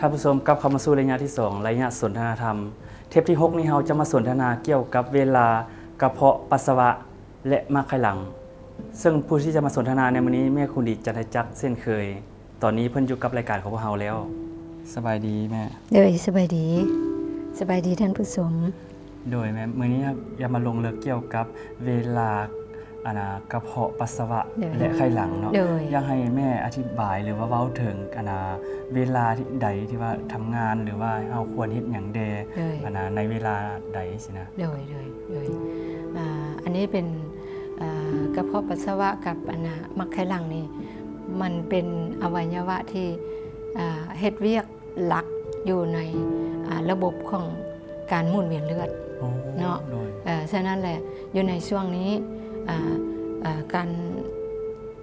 ທ່ານຜູ້ຊົມ ກັບເຂົ້າມາສູ່ໄລຍະທີສອງ ໄລຍະສົນທະນາທຳ. ເທບທີຫົກນີ້ ເຮົາຈະມາສົນທະນາກ່ຽວກັບເວລາກະເພາະປັດສະວະ ແລະ ໝາກໄຂ່ຫຼັງ. ເຊິ່ງຜູ້ທີ່ຈະມາສົນທະນາໃນມື້ນີ້ ແມ່ຄູນດີ ຈັນທະຈັກ ເຊັ່ນເຄີຍ. ຕອນນີ້ເພິ່ນຢູ່ກັບລາຍການຂອງພວກເຮົາແລ້ວ. ສະບາຍດີແມ່. ໂດຍ ສະບາຍດີ. ສະບາຍດີທ່ານຜູ້ຊົມ. ໂດຍແມ່, ມື້ນີ້ຢາກມາລົງເລິກກ່ຽວກັບເວລາ ອັນນ່າ ກະເພາະປັດສະວະ ໂດຍ ແລະ ໄຂ່ຫຼັງເນາະ. ໂດຍ ຢາກໃຫ້ແມ່ອະທິບາຍ ຫຼືວ່າເວົ້າເຖິງ ອັນນ່າ ເວລາທີ່ໃດທີ່ວ່າທຳງານ ຫຼືວ່າເຮົາຄວນເຮັດຫຍັງແດ່ ໂດຍ ອັນນ່າ ໃນເວລາໃດຊີ້ນະ. ໂດຍ ໂດຍ ໂດຍ ອ່າ ອັນນີ້ເປັນ ອ່າ ກະເພາະປັດສະວະກັບ ອັນນ່າ ໝາກໄຂ່ຫຼັງນີ້ ມັນເປັນອະໄວຍະວະທີ່ ອ່າ ເຮັດວຽກ ຫຼັກຢູ່ໃນ ອ່າ ລະບົບຂອງການໝູນວຽນເລືອດ ໂອ້ ເນາະ. ໂດຍ ເອີ ສະນັ້ນແຫຼະ ຢູ່ໃນຊ່ວງນີ້ ອ່າ ອ່າ ການ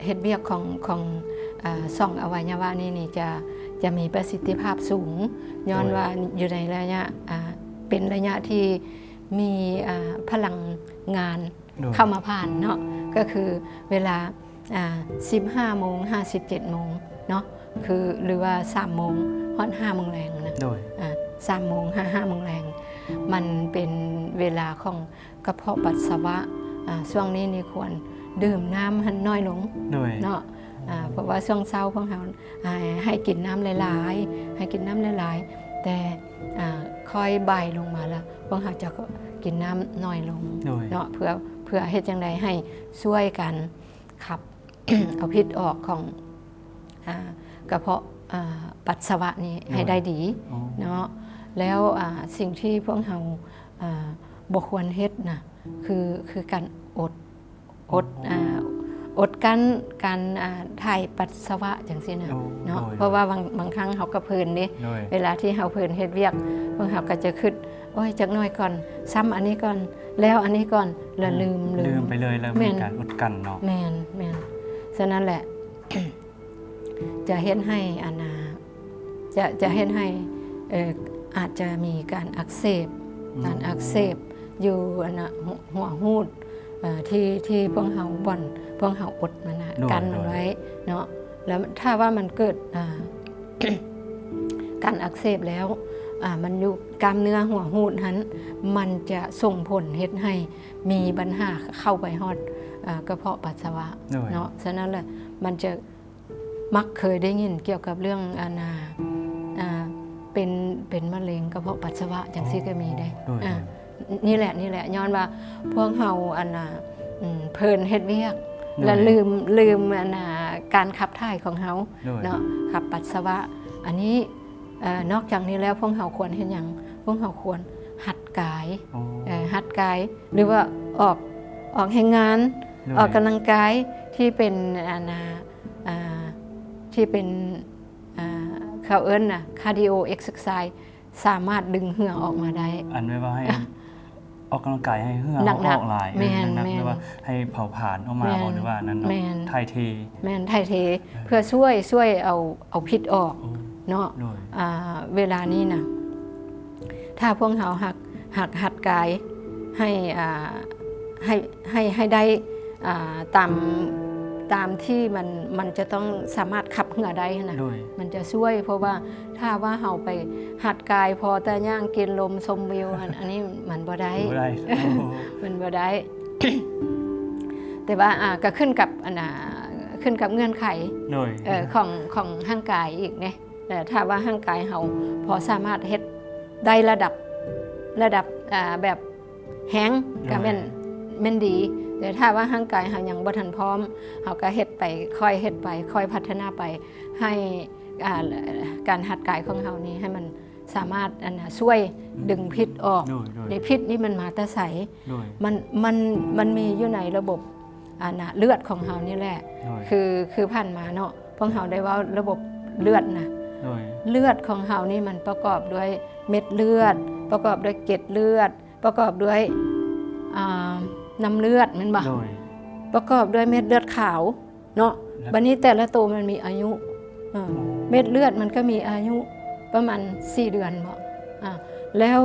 ເຮັດວຽກຂອງ ຂອງ ອ່າ ສອງອະໄວຍະວະນີ້ນີ້ ຈະ ຈະມີປະສິດທິພາບສູງ ຍ້ອນ ໂດຍ ວ່າຢູ່ໃນໄລຍະ ອ່າ ເປັນໄລຍະທີ່ມີ ອ່າ ພະລັງງານ ໂດຍ ເຂົ້າມາຜ່ານເນາະ ກໍຄືເວລາ ອ່າ ສິບຫ້າໂມງຫາສິບເຈັດໂມງເນາະ ຄື ຫຼືວ່າສາມໂມງຮອດຫ້າໂມງແລງນະ. ໂດຍ ອ່າ ສາມໂມງຫາຫ້າໂມງແລງ ມັນເປັນເວລາຂອງກະເພາະປັດສະວະ. ອ່າ ຊ່ວງນີ້ນີ້ຄວນດື່ມນ້ຳຫັ້ນໜ້ອຍລົງ ໂດຍ ເນາະ. ອ່າ ເພາະວ່າຊ່ວງເຊົ້າພວກເຮົາ ໃຫ້ ໃຫ້ກິນນ້ຳຫຼາຍໆ ໃຫ້ກິນນ້ຳຫຼາຍໆ ແຕ່ ອ່າ ຄ່ອຍບ່າຍລົງມາລະ ພວກເຮົາຈະກິນນ້ຳໜ້ອຍລົງ ໂດຍ ເນາະ ເພື່ອ ເພື່ອເຮັດຈັ່ງໃດໃຫ້ຊ່ວຍກັນຂັບ ເອົາພິດອອກຂອງ ອ່າ ກະເພາະ ອ່າ ປັດສະວະນີ້ ໂດຍ ໃຫ້ໄດ້ດີ ອໍ ເນາະ. ແລ້ວ ອ່າ ສິ່ງທີ່ພວກເຮົາ ອ່າ ບໍ່ຄວນເຮັດນະ ຄື ຄືການອົດ ອົດ ອໍ ອ່າ ອົດກັ້ນການ ອ່າ ຖ່າຍປັດສະວະຈັ່ງຊີ້ນະ ໂອ້ ເນາະ. ໂດຍ ເພາະວ່າບາງ ບາງຄັ້ງເຮົາກໍເພີນເດ້ ໂດຍ ເວລາທີ່ເຮົາເພີນເຮັດວຽກ ພວກເຮົາກໍຈະຄິດ ໂອ້ຍ ຈັກໜ້ອຍກ່ອນ ຊ້ຳອັນນີ້ກ່ອນ ແລ້ວອັນນີ້ກ່ອນ ແລ້ວ ອືມ ລືມ ລືມ ລືມໄປເລີຍ ແລ້ວ ແມ່ນ ມີການອົດກັ້ນເນາະ. ແມ່ນ ແມ່ນ. ສະນັ້ນແຫຼະ ຈະເຮັດໃຫ້ ອັນນ່າ ຈະ ຈະເຮັດໃຫ້ ເອີ ອາດຈະມີການອັກເສບ ອືມ ການອັກເສບຢູ່ ອັນນ່າ ຫົວ ຫົວຮູດ ເອີ ທີ່ ທີ່ພວກເຮົາ ບ່ອນພວກເຮົາອົດມັນນະ ໂດຍ ກັ້ນມັນ ໂດຍ ໄວ້ເນາະ. ແລ້ວຖ້າວ່າມັນເກີດ ອ່າ ການອັກເສບແລ້ວ ອ່າ ມັນຢູ່ກ້າມເນື້ອຫົວຮູດຫັ້ນ ມັນຈະສົ່ງຜົນເຮັດໃຫ້ມີບັນຫາເຂົ້າໄປຮອດ ເອີ ກະເພາະປັດສະວະ ໂດຍ ເນາະ. ສະນັ້ນແຫຼະ ມັນຈະ ມັກເຄີຍໄດ້ຍິນກ່ຽວກັບເລື່ອງ ອັນນ່າ ອ່າ ເປັນ ເປັນມະເຮັງກະເພາະປັດສະວະຈັ່ງຊີ້ກໍມີເດ້. ໂດຍ ອ່າ ໂດຍ ນີ້ແຫຼະ ນີ້ແຫຼະ ຍ້ອນວ່າພວກເຮົາ ອັນນ່າ ອືມ ເພີນເຮັດວຽກ ໂດຍ ແລະ ລືມ ລືມ ອັນນ່າ ການຂັບຖ່າຍຂອງເຮົາ ໂດຍ ເນາະ ຂັບປັດສະວະ. ອັນນີ້ ເອີ ນອກຈາກນີ້ແລ້ວ ພວກເຮົາຄວນເຮັດຫຍັງ? ພວກເຮົາຄວນຫັດກາຍ ໂອ້ ເອີ ຫັດກາຍ ຫຼືວ່າອອກ ອອກແຮງງານ ໂດຍ ອອກກຳລັງກາຍທີ່ເປັນ ອັນນ່າ ອ່າ ທີ່ເປັນ ອ່າ ເຂົາເອີ້ນນະ cardio exercise ສາມາດດຶງເຫື່ອອອກມາໄດ້. ອັນແບບວ່າໃຫ້ ອອກກຳລັງກາຍໃຫ້ເຫື່ອເຮົາອອກຫຼາຍ ແມ່ນ ເອີ ໜັກໆ ແມ່ນ ຫຼືວ່າໃຫ້ເຜົາຜານອອກມາ ແມ່ນ ບໍ່ ຫຼືວ່ານັ້ນເນາະ ແມ່ນ ຖ່າຍເທ ແມ່ນ ຖ່າຍເທ ເອີ ເພື່ອຊ່ວຍ ຊ່ວຍເອົາ ເອົາພິດອອກ ໂອ້ ເນາະ ໂດຍ ອ່າ ເວລານີ້ນະ ຖ້າພວກເຮົາຫັກ ຫັກ ຫັດກາຍໃຫ້ ອ່າ ໃຫ້ ໃຫ້ ໃຫ້ໄດ້ ອ່າ ຕາມ ຕາມທີ່ມັນ ມັນຈະຕ້ອງສາມາດຂັບເຫື່ອໄດ້ຫັ້ນນະ ໂດຍ ມັນຈະຊ່ວຍ ເພາະວ່າ ຖ້າວ່າເຮົາໄປຫັດກາຍພໍແຕ່ຍ່າງກິນລົມຊົມວິວ ອັນ ອັນນີ້ມັນບໍ່ໄດ້ ບໍ່ໄດ້ ມັນບໍ່ໄດ້. ແຕ່ວ່າ ອ່າ ກໍຂຶ້ນກັບ ອັນນ່າ ຂຶ້ນກັບເງື່ອນໄຂ ໂດຍ ເອີ ຂອງ ຂອງຮ່າງກາຍອີກເດ້. ແຕ່ຖ້າວ່າຮ່າງກາຍເຮົາພໍສາມາດເຮັດໄດ້ລະດັບ ລະດັບ ອ່າ ແບບແຮງ ໂດຍ ກໍແມ່ນ ແມ່ນດີ. ແຕ່ຖ້າວ່າຮ່າງກາຍເຮົາຍັງບໍ່ທັນພ້ອມ ເຮົາກໍເຮັດໄປ ຄ່ອຍເຮັດໄປ ຄ່ອຍພັດທະນາໄປ ໃຫ້ ອ່າ ການຫັດກາຍຂອງເຮົານີ້ໃຫ້ມັນສາມາດ ອັນນ່າ ຊ່ວຍ ອືມ ດຶງພິດອອກ ໂດຍ ໂດຍ ໃນພິດນີ້ມັນມາແຕ່ໃສ? ໂດຍ ມັນ ມັນ ມັນມີຢູ່ໃນລະບົບ ອັນນ່າ ເລືອດຂອງເຮົານີ້ແຫຼະ ໂດຍ ຄື ຄືຜ່ານມາເນາະ ພວກເຮົາໄດ້ເວົ້າລະບົບເລືອດນະ ໂດຍ ເລືອດຂອງເຮົານີ້ມັນປະກອບດ້ວຍເມັດເລືອດ ປະກອບດ້ວຍເກັດເລືອດ ປະກອບດ້ວຍ ອ່າ ນ້ຳເລືອດ ແມ່ນບໍ່? ໂດຍ ປະກອບດ້ວຍເມັດເລືອດຂາວ ເນາະ ແລ້ວ ບັດນີ້ແຕ່ລະໂຕມັນມີອາຍຸ ເອີ ໂອ້ ເມັດເລືອດມັນກໍມີອາຍຸປະມານສີ່ເດືອນເນາະ ອ່າ ແລ້ວ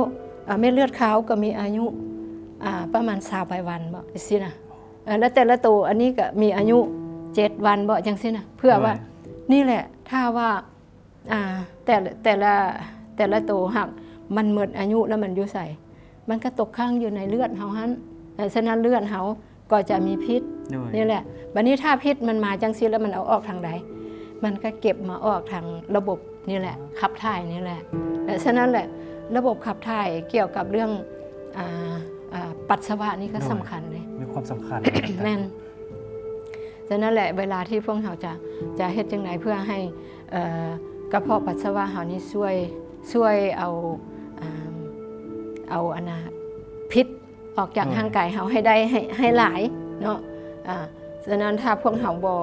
ອ່າ ເມັດເລືອດຂາວກໍມີອາຍຸ ອ່າ ປະມານຊາວປາຍວັນເນາະ ຈັ່ງຊີ້ນະ ເອີ ແລ້ວແຕ່ລະໂຕອັນນີ້ກໍມີອາຍຸເຈັດວັນເນາະ ຈັ່ງຊີ້ນະ ເພື່ອວ່າ ໂດຍ ນີ້ແຫຼະ ຖ້າວ່າ ອ່າ ແຕ່ ແຕ່ລະ ແຕ່ລະໂຕຫາກມັນໝົດອາຍຸແລ້ວ ມັນຢູ່ໃສ? ມັນກໍຕົກຄ້າງຢູ່ໃນເລືອດເຮົາຫັ້ນ. ເອີ ສະນັ້ນເລືອດເຮົາກໍຈະມີພິດ. ໂດຍ ນີ້ແຫຼະ. ບັດນີ້ຖ້າພິດມັນມາຈັ່ງຊີ້ແລ້ວ ມັນເອົາອອກທາງໃດ? ມັນກໍເກັບມາອອກທາງລະບົບນີ້ແຫຼະ ຂັບຖ່າຍນີ້ແຫຼະ. ແລະ ສະນັ້ນແຫຼະ ລະບົບຂັບຖ່າຍກ່ຽວກັບເລື່ອງ ອ່າ ອ່າ ປັດສະວະນີ້ກໍ ໂດຍ ສຳຄັນເດ້. ມີຄວາມສຳຄັນ. ແມ່ນ. ສະນັ້ນແຫຼະ ເວລາທີ່ພວກເຮົາຈະ ຈະເຮັດຈັ່ງໃດເພື່ອໃຫ້ ເອີ ກະເພາະປັດສະວະເຮົານີ້ຊ່ວຍ ຊ່ວຍເອົາ ອ່າ ເອົາອັນນ່າ ພິດອອກຈາກ ໂດຍ ຮ່າງກາຍເຮົາໃຫ້ໄດ້ ໃຫ້ ໃຫ້ຫຼາຍເນາະ. ອ່າ ສະນັ້ນຖ້າພວກເຮົາບໍ່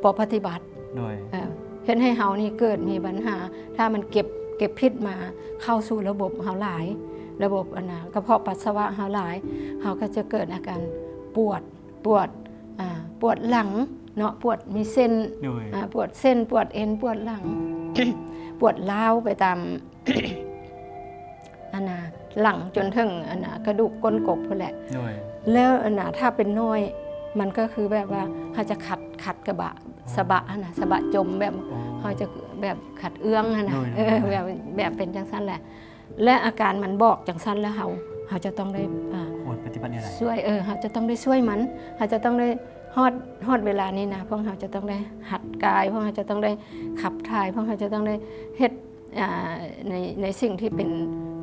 ບໍ່ປະຕິບັດ ໂດຍ ເອີ ເຮັດໃຫ້ເຮົານີ້ເກີດມີບັນຫາ. ຖ້າມັນເກັບ ເກັບພິດມາເຂົ້າສູ່ລະບົບເຮົາຫຼາຍ ລະບົບອັນນ່າ ກະເພາະປັດສະວະເຮົາຫຼາຍ ເຮົາກໍຈະເກີດອາການປວດ ປວດ ອ່າ ປວດຫຼັງເນາະ ປວດມີເສັ້ນ ໂດຍ ອ່າ ປວດເສັ້ນ ປວດເອັນ ປວດຫຼັງ ປວດລ້າວໄປຕາມ ອັນນ່າ ຫຼັງຈົນເຖິງ ອັນນ່າ ກະດູກກົ້ນກົບພຸ້ນແຫຼະ. ໂດຍ ແລ້ວ ອັນນ່າ ຖ້າເປັນນ້ອຍ ມັນກໍຄືແບບວ່າເຮົາຈະຂັດ ຂັດກະບະ ອໍ ສະບະຫັ້ນນະ ສະບະຈົມ ແບບ ອໍ ເຮົາຈະແບບຂັດເອື້ອງຫັ້ນນະ. ໂດຍ ເອີ ໂດຍ ແບບ ແບບເປັນຈັ່ງຊັ້ນແຫຼະ. ແລະ ອາການມັນບອກຈັ່ງຊັ້ນແລ້ວ ເຮົາ ເຮົາຈະຕ້ອງໄດ້ ອ່າ ຄວນປະຕິບັດແນວໃດ? ຊ່ວຍ ເອີ ເຮົາຈະຕ້ອງໄດ້ຊ່ວຍມັນ ເຮົາຈະຕ້ອງໄດ້ ຮອດ ຮອດເວລານີ້ນະ ພວກເຮົາຈະຕ້ອງໄດ້ຫັດກາຍ ພວກເຮົາຈະຕ້ອງໄດ້ຂັບຖ່າຍ ພວກເຮົາຈະຕ້ອງໄດ້ເຮັດ ອ່າ ໃນ ໃນສິ່ງທີ່ເປັນ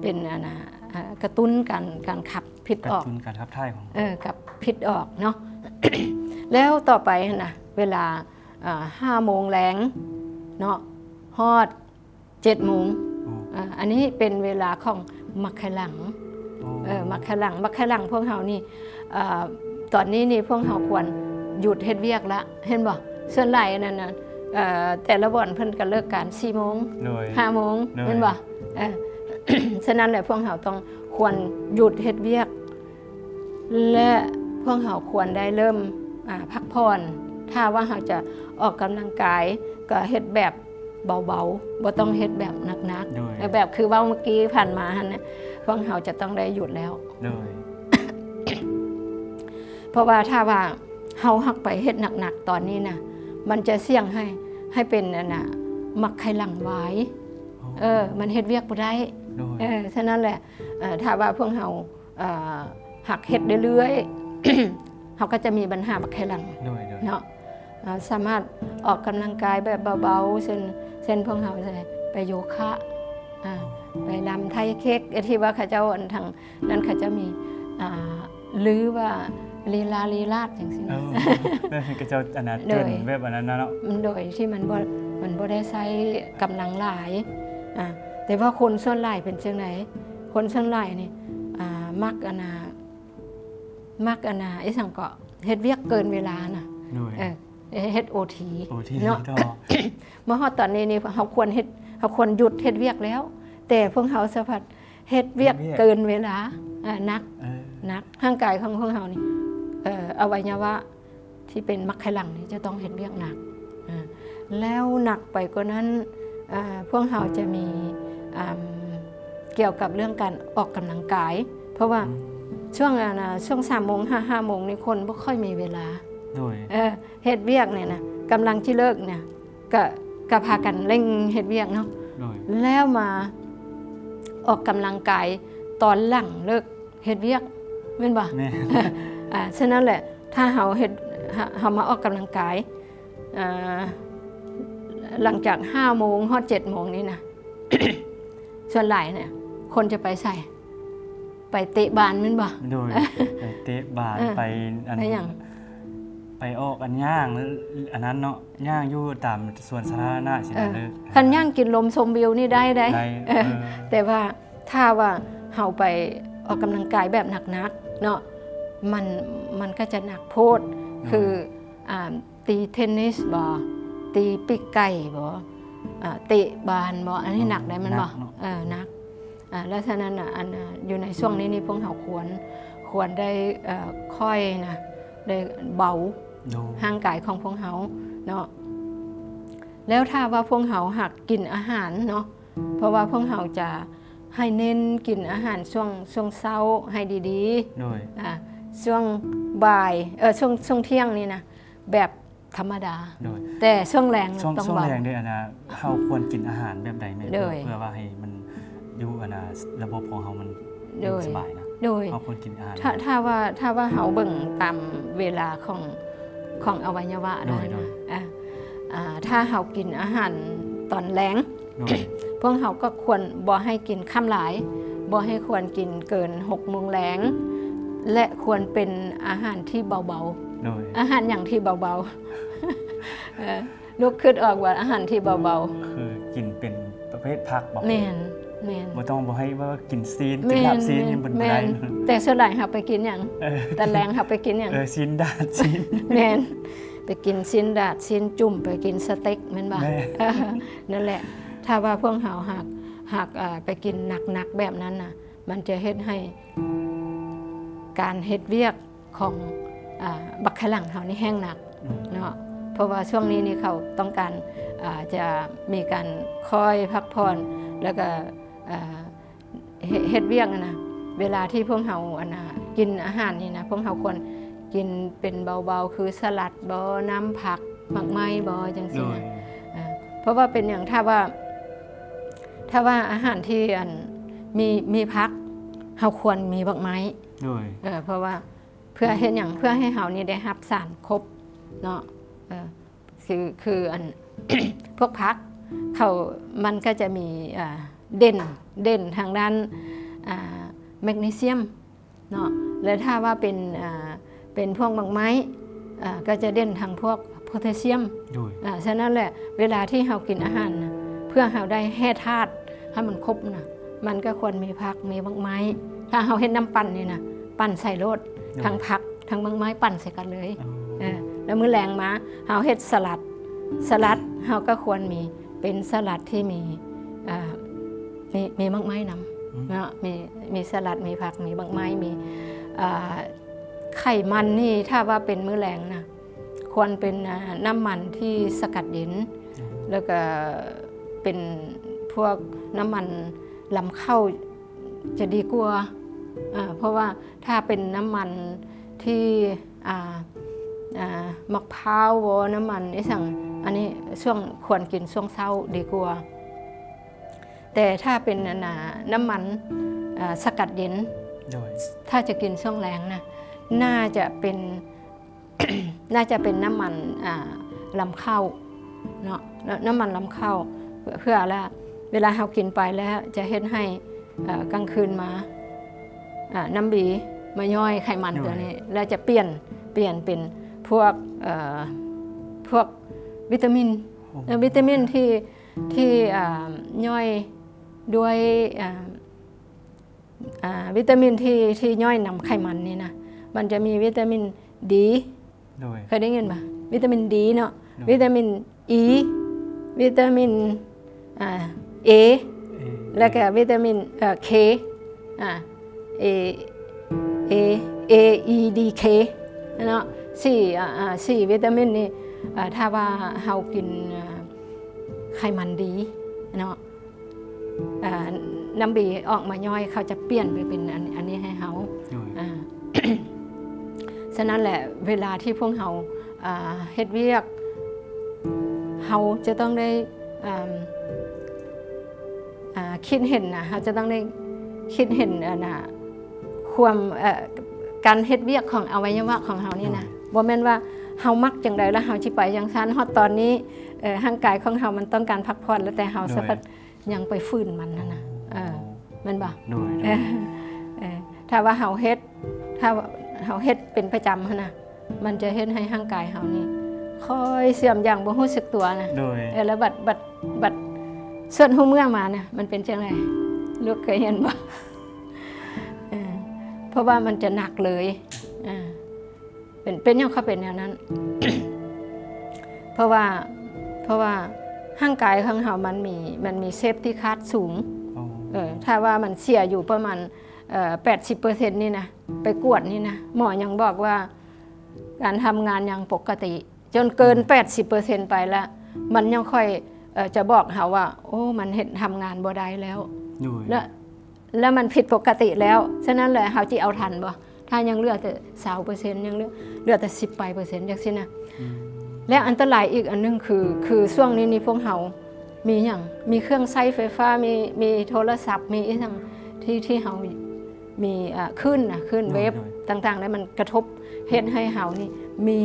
ເປັນ ອັນນ່າ ອ່າ ກະຕຸ້ນການ ການຂັບພິດອອກ ກະຕຸ້ນການຂັບຖ່າຍຂອງ ເອີ ກັບພິດອອກເນາະ. ແລ້ວຕໍ່ໄປຫັ້ນນະ ເວລາ ອ່າ ຫ້າໂມງແລງເນາະ ຮອດ ເຈັດໂມງ ອໍ ອ່າ ອັນນີ້ເປັນເວລາຂອງໝາກໄຂ່ຫຼັງ. ອໍ ເອີ ໝາກໄຂ່ຫຼັງ ໝາກໄຂ່ຫຼັງພວກເຮົານີ້ ເອີ ຕອນນີ້ນີ້ພວກເຮົາຄວນຢຸດເຮັດວຽກລະ ເຫັນບໍ່? ສ່ວນຫຼາຍອັນນັ້ນນະ ເອີ ແຕ່ລະບ່ອນເພິ່ນກໍເລີກການສີ່ໂມງ ໂດຍ ຫ້າໂມງ ໂດຍ ແມ່ນບໍ່? ເອີ ສະນັ້ນແຫຼະ ພວກເຮົາຕ້ອງຄວນຢຸດເຮັດວຽກ ແລະ ພວກເຮົາຄວນໄດ້ເລີ່ມ ອ່າ ພັກຜ່ອນ. ຖ້າວ່າເຮົາຈະອອກກຳລັງກາຍ ກໍເຮັດແບບເບົາໆ ບໍ່ຕ້ອງເຮັດແບບໜັກໆ ໂດຍ ແບບຄືເວົ້າເມື່ອກີ້ຜ່ານມາຫັ້ນນະ ພວກເຮົາຈະຕ້ອງໄດ້ຢຸດແລ້ວ ໂດຍ ເພາະວ່າຖ້າວ່າເຮົາຫາກໄປເຮັດໜັກໆຕອນນີ້ນະ ມັນຈະສ່ຽງໃຫ້ ໃຫ້ເປັນ ອັນນ່າ ໝາກໄຂ່ຫຼັງວາຍ ອໍ ເອີ ມັນເຮັດວຽກບໍ່ໄດ້ ໂດຍ ເອີ ສະນັ້ນແຫຼະ ເອີ ຖ້າວ່າພວກເຮົາ ເອີ ຫາກເຮັດເລື້ອຍໆ ເຮົາກໍຈະມີບັນຫາໝາກໄຂ່ຫຼັງ ໂດຍ ໂດຍ ເນາະ ເອີ ສາມາດອອກກຳລັງກາຍແບບເບົາໆ ເຊັ່ນ ເຊັ່ນພວກເຮົາໄປໂຍຄະ ອ່າ ອໍ ໄປລຳໄທເຄັກ ທີ່ວ່າເຂົາເຈົ້າ ອັນ ທາງນັ້ນເຂົາເຈົ້າມີ ອ່າ ຫຼືວ່າລີລາລີລາດຈັ່ງຊີ້ ເອີ ແບບເຂົາເຈົ້າ ອັນນັ້ນ ໂດຍ ເຕັ້ນແບບອັນນັ້ນນະເນາະ ໂດຍທີ່ມັນບໍ່ ມັນບໍ່ໄດ້ໃຊ້ກຳລັງຫຼາຍ ອ່າ ແຕ່ວ່າຄົນສ່ວນຫຼາຍເປັນຈັ່ງໃດ? ຄົນສ່ວນຫຼາຍນີ້ ອ່າ ມັກ ອັນນ່າ ມັກ ອັນນ່າ ອີ່ຫຍັງເກາະ ເຮັດວຽກເກີນເວລານະ ໂດຍ ເອີ ເຮັດໂອທີ ໂອທີ ເນາະ ມາຮອດຕອນນີ້ນີ້ ເຮົາຄວນເຮັດ ເຮົາຄວນຢຸດເຮັດວຽກແລ້ວ ແຕ່ພວກເຮົາສະພັດເຮັດວຽກ ເຮັດວຽກເກີນເວລາ ເອີ ໜັກ ເອີ ໜັກ ຮ່າງກາຍຂອງພວກເຮົານີ້ ເອີ ອະໄວຍະວະ ທີ່ເປັນໝາກໄຂ່ຫຼັງນີ້ຈະຕ້ອງເຮັດວຽກໜັກ ເອີ ແລ້ວໜັກໄປກວ່ານັ້ນ ເອີ ພວກເຮົາຈະມີ ອ່າ ກ່ຽວກັບເລື່ອງການອອກກຳລັງກາຍ ເພາະວ່າ ອືມ ຊ່ວງ ອັນນ່າ ຊ່ວງສາມໂມງຫາຫ້າໂມງນີ້ຄົນບໍ່ຄ່ອຍມີເວລາ ໂດຍ ເອີ ເຮັດວຽກນີ້ນະ ກຳລັງຊິເລີກນະ ກະ ກະພາກັນເລັ່ງເຮັດວຽກເນາະ ໂດຍ ແລ້ວມາອອກກຳລັງກາຍຕອນຫຼັງເລີກ ເຮັດວຽກ ແມ່ນບໍ່? ແມ່ນ ອ່າ ສະນັ້ນແຫຼະ ຖ້າເຮົາເຮັດ ເຮົາ ເຮົາມາອອກກຳລັງກາຍ ອ່າ ຫຼັງຈາກຫ້າໂມງຮອດເຈັດໂມງນີ້ນະ ສ່ວນຫຼາຍນະ ຄົນຈະໄປໃສ? ໄປເຕະບານແມ່ນບໍ່? ໂດຍ ໄປເຕະບານ ເອີ ໄປອັນ ໄປຫຍັງ? ໄປອອກອັນຍ່າງ ອັນນັ້ນເນາະ ຍ່າງຢູ່ຕາມສວນສາທາລະນະຊີ້ນະ ເອີ ເລີກ ຄັນຍ່າງກິນລົມຊົມວິວນີ້ໄດ້ເດ້ ໄດ້ ເອີ ເອີ ແຕ່ວ່າຖ້າວ່າເຮົາໄປອອກກຳລັງກາຍແບບໜັກໆເນາະ ມັນ ມັນກໍຈະໜັກໂພດ ໂດຍ ຄື ອ່າ ຕີເທນນິສບໍ ຕີປີກໄກ່ບໍ ອ່າ ເຕະບານບໍ ອັນນີ້ໜັກໄດ໋ແມ່ນບໍ່? ໜັກເນາະ ເອີ ໜັກ ອ່າ ແລ້ວສະນັ້ນນະ ອັນ ອ່າ ຢູ່ໃນຊ່ວງນີ້ນີ້ ພວກເຮົາຄວນ ຄວນໄດ້ ເອີ ຄ່ອຍນະ ໄດ້ເບົາ ໂດຍ ຮ່າງກາຍຂອງພວກເຮົາເນາະ ແລ້ວຖ້າວ່າພວກເຮົາຫາກກິນອາຫານເນາະ ເພາະວ່າພວກເຮົາຈະໃຫ້ເນັ້ນກິນອາຫານຊ່ວງ ຊ່ວງເຊົ້າໃຫ້ດີໆ ໂດຍ ອ່າ ຊ່ວງບ່າຍ ເອີ ຊ່ວງ ຊ່ວງທ່ຽງນີ້ນະ ແບບ ທຳມະດາ ໂດຍ ແຕ່ຊ່ວງແລງ ຊ່ວງ ຕ້ອງ ຊ່ວງ ເວົ້າ ແລງເດ້ ອັນນ່າ ເຮົາຄວນກິນອາຫານແບບໃດແມ່? ໂດຍ ເພື່ອ ເພື່ອວ່າໃຫ້ມັນຢູ່ ອັນນ່າ ລະບົບຂອງເຮົາມັນ ໂດຍ ສະບາຍນະ ໂດຍ ເຮົາຄວນກິນອາຫານ ຖ້າ ຖ້າວ່າ ຖ້າວ່າເຮົາເບິ່ງຕາມເວລາຂອງ ຂອງອະໄວຍະວະ ໂດຍ ນັ້ນ ໂດຍ ນະ ອາ ອາ ຖ້າເຮົາກິນອາຫານຕອນແລງ ໂດຍ ພວກເຮົາກໍຄວນບໍ່ໃຫ້ກິນຄ່ຳຫຼາຍ ບໍ່ໃຫ້ຄວນກິນເກີນຫົກໂມງແລງ ແລະ ຄວນເປັນອາຫານທີ່ເບົາໆ ໂດຍ ອາຫານຫຍັງທີ່ເບົາໆ? ເອີ ລູກຄິດອອກວ່າອາຫານທີ່ເບົາໆ ຄືກິນເປັນປະເພດຜັກບໍ? ແມ່ນ ແມ່ນ ບໍ່ຕ້ອງ ບໍ່ໃຫ້ວ່າກິນຊີ້ນ ແມ່ນ ກິນລາບຊີ້ນ ແມ່ນ ນີ້ມັນບໍ່ໄດ້ ແມ່ນ ແຕ່ສ່ວນຫຼາຍເຮົາໄປກິນຫຍັງ? ເອີ ຕອນແລງເຮົາໄປກິນຫຍັງ? ເອີ ຊີ້ນດາດຊີ້ນ ແມ່ນ ໄປກິນຊີ້ນດາດຊີ້ນຈຸ່ມ ໄປກິນສະເຕັກແມ່ນບໍ່? ແມ່ນ ເອີ ນັ້ນແຫຼະ ຖ້າວ່າພວກເຮົາຫາກ ຫາກ ເອີ ໄປກິນໜັກໆແບບນັ້ນນະ ມັນຈະເຮັດໃຫ້ການເຮັດວຽກຂອງ ອາ ບັກໄຂ່ຫຼັງເຮົານີ້ແຮ່ງໜັກ ອືມ ເນາະ ເພາະວ່າຊ່ວງນີ້ນີ້ເຂົາຕ້ອງການ ອາ ຈະມີການຄ່ອຍພັກຜ່ອນ ແລ້ວກໍ ອາ ເຮັດ ເຮັດວຽກຫັ້ນນະ ເວລາທີ່ພວກເຮົາ ອັນນ່າ ກິນອາຫານນີ້ນະ ພວກເຮົາຄວນກິນເປັນເບົາໆ ຄືສະຫຼັດບໍ ນ້ຳຜັກ ໝາກໄມ້ບໍ ຈັ່ງຊີ້ນະ ໂດຍ ອາ ເພາະວ່າເປັນຫຍັງ ຖ້າວ່າ ຖ້າວ່າອາຫານທີ່ ອັນ ມີ ມີຜັກ ເຮົາຄວນມີໝາກໄມ້ ໂດຍ ເອີ ເພາະວ່າ ເພື່ອເຮັດຫຍັງ? ເພື່ອໃຫ້ເຮົານີ້ໄດ້ຮັບສານຄົບເນາະ ເອີ ຄື ຄືອັນ ພວກຜັກເຂົາ ມັນກໍຈະມີ ເອີ ເດັ່ນ ເດັ່ນທາງດ້ານ ອາ ແມັກນີຊຽມເນາະ ແລະ ຖ້າວ່າເປັນ ອາ ເປັນພວກໝາກໄມ້ ອາ ກໍຈະເດັ່ນທາງພວກໂພແທຊຽມ ໂດຍ ອາ ສະນັ້ນແຫຼະ ເວລາທີ່ເຮົາກິນອາຫານນະ ເພື່ອເຮົາໄດ້ແຮ່ທາດໃຫ້ມັນຄົບນະ ມັນກໍຄວນມີຜັກ ມີໝາກໄມ້ ຖ້າເຮົາເຮັດນ້ຳປັ່ນນີ້ນະ ປັ່ນໃສ່ໂລດ ໂດຍ ທັງຜັກ ທັງໝາກໄມ້ ປັ່ນໃສ່ກັນເລີຍ ອໍ ເອີ ແລ້ວມື້ແລງມາ ເຮົາເຮັດສະຫຼັດ ສະຫຼັດເຮົາກໍຄວນມີ ເປັນສະຫຼັດທີ່ມີ ເອີ ມີ ມີໝາກໄມ້ນຳ ອືມ ເນາະ ມີ ມີສະຫຼັດ ມີຜັກ ມີໝາກໄມ້ ມີ ເອີ ໄຂມັນນີ້ ຖ້າວ່າເປັນມື້ແລງນະ ຄວນເປັນ ອາ ນ້ຳມັນທີ່ສະກັດເຢັນ ອືມ ແລ້ວກໍເປັນພວກນ້ຳມັນລຳເຂົ້າຈະດີກວ່າ ອາ ເພາະວ່າຖ້າເປັນນ້ຳມັນທີ່ ອາ ອາ ໝາກພ້າວບໍ ນ້ຳມັນອີ່ສັງ ອັນນີ້ຊ່ວງ ຄວນກິນຊ່ວງເຊົ້າດີກວ່າ ແຕ່ຖ້າເປັນ ອັນນ່າ ນ້ຳມັນ ອາ ສະກັດເຢັນ ໂດຍ ຖ້າຈະກິນຊ່ວງແລງນະ ໜ້າຈະເປັນ ໜ້າຈະເປັນນ້ຳມັນ ອາ ລຳເຂົ້າເນາະ ນ້ຳມັນລຳເຂົ້າ ເພື່ອ ເພື່ອລະ ເວລາເຮົາກິນໄປແລ້ວຈະເຮັດໃຫ້ ເອີ ກາງຄືນມາ ອາ ນ້ຳບີມາຍ່ອຍໄຂມັນ ໂດຍ ຕົວນີ້ ແລ້ວຈະປ່ຽນ ປ່ຽນເປັນພວກ ເອີ ພວກວິຕາມິນ ໂອ້ ເອີ ວິຕາມິນທີ່ ທີ່ ອາ ຍ່ອຍດ້ວຍ ອາ ອາ ວິຕາມິນທີ່ ທີ່ຍ່ອຍນຳໄຂມັນນີ້ນະ ມັນຈະມີວິຕາມິນດີ ໂດຍ ເຄີຍໄດ້ຍິນບໍ່? ວິຕາມິນດີເນາະ ໂດຍ ວິຕາມິນອີ ວິຕາມິນ ອາ ເອ ເອ ແລ້ວກໍວິຕາມິນ ເອີ ເຄ ອາ ເອ ເອ ເອ ອີ ດີ ເຄ ເນາະ ສີ່ ອາ ອາ ສີ່ວິຕາມິນນີ້ ອາ ຖ້າວ່າເຮົາກິນ ອາ ໄຂມັນດີເນາະ ອາ ນ້ຳບີອອກມາຍ່ອຍ ເຂົາຈະປ່ຽນໄປເປັນອັນ ອັນນີ້ໃຫ້ເຮົາ ໂດຍ ອາ ສະນັ້ນແຫຼະ ເວລາທີ່ພວກເຮົາ ອາ ເຮັດວຽກ ເຮົາຈະຕ້ອງໄດ້ ອາ ອາ ຄິດເຫັນນະ ເຮົາຈະຕ້ອງໄດ້ຄິດເຫັນ ອັນນ່າ ຄວາມ ເອີ ການເຮັດວຽກຂອງອະໄວຍະວະຂອງເຮົານີ້ນະ ໂດຍ ບໍ່ແມ່ນວ່າເຮົາມັກຈັ່ງໃດ ແລ້ວເຮົາຊິໄປຈັ່ງຊັ້ນ ຮອດຕອນນີ້ ເອີ ຮ່າງກາຍຂອງເຮົາມັນຕ້ອງການພັກຜ່ອນ ແລ້ວແຕ່ເຮົາ ໂດຍ ສະພັດ ຍັງໄປຝືນມັນຫັ້ນນະ ອໍ ເອີ ແມ່ນບໍ່? ໂດຍ ເອີ ເອີ ຖ້າວ່າເຮົາເຮັດ ຖ້າວ່າເຮົາເຮັດເປັນປະຈຳຫັ້ນນະ ມັນຈະເຮັດໃຫ້ຮ່າງກາຍເຮົານີ້ຄ່ອຍເສື່ອມຢ່າງບໍ່ຮູ້ສຶກຕົວນະ ໂດຍ ເອີ ແລ້ວບັດ ບັດ ບັດເຊິ່ນຮູ້ເມື່ອມານະ ມັນເປັນຈັ່ງໃດ? ລູກເຄີຍເຫັນບໍ່? ເອີ ເພາະວ່າມັນຈະໜັກເລີຍ ເອີ ເປັນ ເປັນຫຍັງເຂົາເປັນແນວນັ້ນ? ເພາະວ່າ ເພາະວ່າຮ່າງກາຍຂອງເຮົາມັນມີ ມັນມີເຊຟຕີຄາດສູງ ອໍ ເອີ ຖ້າວ່າມັນເສຍຢູ່ປະມານ ເອີ ແປດສິບເປີເຊັນນີ້ນະ ໄປກວດນີ້ນະ ໝໍຍັງບອກວ່າການທຳງານຍັງປົກກະຕິ ຈົນເກີນ ໂດຍ ແປດສິບເປີເຊັນໄປລະ ມັນຍັງຄ່ອຍ ເອີ ຈະບອກເຮົາວ່າ ໂອ້ ມັນເຮັດ ທຳງານບໍ່ໄດ້ແລ້ວ ໂດຍ ແລະ ແລ້ວມັນຜິດປົກກະຕິແລ້ວ ສະນັ້ນແຫຼະ ເຮົາຊິເອົາທັນບໍ່? ຖ້າຍັງເຫຼືອແຕ່ຊາວເປີເຊັນ ຍັງເຫຼືອ ເຫຼືອແຕ່ສິບປາຍເປີເຊັນ ຈັ່ງຊີ້ນະ ອືມ ແລ້ວອັນຕະລາຍອີກອັນໜຶ່ງຄື ຄືຊ່ວງນີ້ນີ້ພວກເຮົາມີຫຍັງ ມີເຄື່ອງໃຊ້ໄຟຟ້າ ມີ ມີໂທລະສັບ ມີອີຫຍັງທີ່ ທີ່ເຮົາມີ ເອີ່ ຄື້ນນະ ຄື້ນເວບ ໂດຍ ໂດຍ ຕ່າງໆ ແລ້ວມັນກະທົບເຮັດໃຫ້ເຮົານີ້ມີ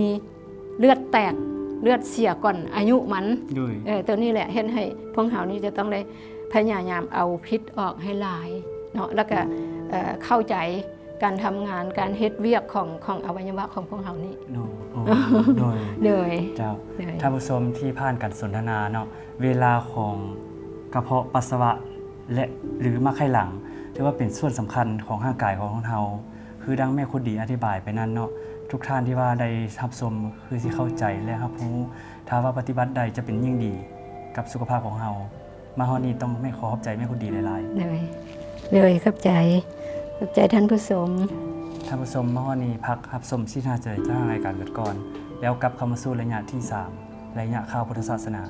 ເລືອດແຕກ ເລືອດເສຍກ່ອນອາຍຸມັນ ໂດຍ ເອີ ໂຕນີ້ແຫຼະເຮັດໃຫ້ພວກເຮົານີ້ຈະຕ້ອງໄດ້ພະຍາຍາມເອົາພິດອອກໃຫ້ຫຼາຍເນາະ ແລ້ວກະ ເອີ່ ເຂົ້າໃຈ ການທຳງານ ການເຮັດວຽກຂອງ ຂອງອະໄວຍະວະຂອງພວກເຮົານີ້ ໂດຍ ໂອ້ ໂດຍ ໂດຍ ເຈົ້າ ໂດຍ ທ່ານຜູ້ຊົມທີ່ຜ່ານການສົນທະນາເນາະ ເວລາຂອງກະເພາະປັດສະວະ ແລະ ຫຼືໝາກໄຂ່ຫຼັງ ຖືວ່າເປັນສ່ວນສຳຄັນຂອງຮ່າງກາຍຂອງຄົນເຮົາ ຄືດັ່ງແມ່ຄົນດີອະທິບາຍໄປນັ້ນເນາະ ທຸກທ່ານທີ່ວ່າໄດ້ຮັບຊົມຄືຊິເຂົ້າໃຈ ແລະ ຮັບຮູ້ ຖ້າວ່າປະຕິບັດໄດ້ຈະເປັນຍິ່ງດີກັບສຸຂະພາບຂອງເຮົາ. ມາຮອດນີ້ຕ້ອງແມ່ ຂໍຂອບໃຈແມ່ຄົນດີຫຼາຍໆ ໂດຍ ໂດຍ ຂອບໃຈ ຂອບໃຈທ່ານຜູ້ຊົມ. ທ່ານຜູ້ຊົມ ມາຮອດນີ້ພັກຮັບຊົມສີດຫາໃຈຈາກທາງລາຍການກັນກ່ອນ ແລ້ວກັບເຂົ້າມາສູ່ໄລຍະທີສາມ ໄລຍະຂ່າວພຸດທະສາສະໜາ.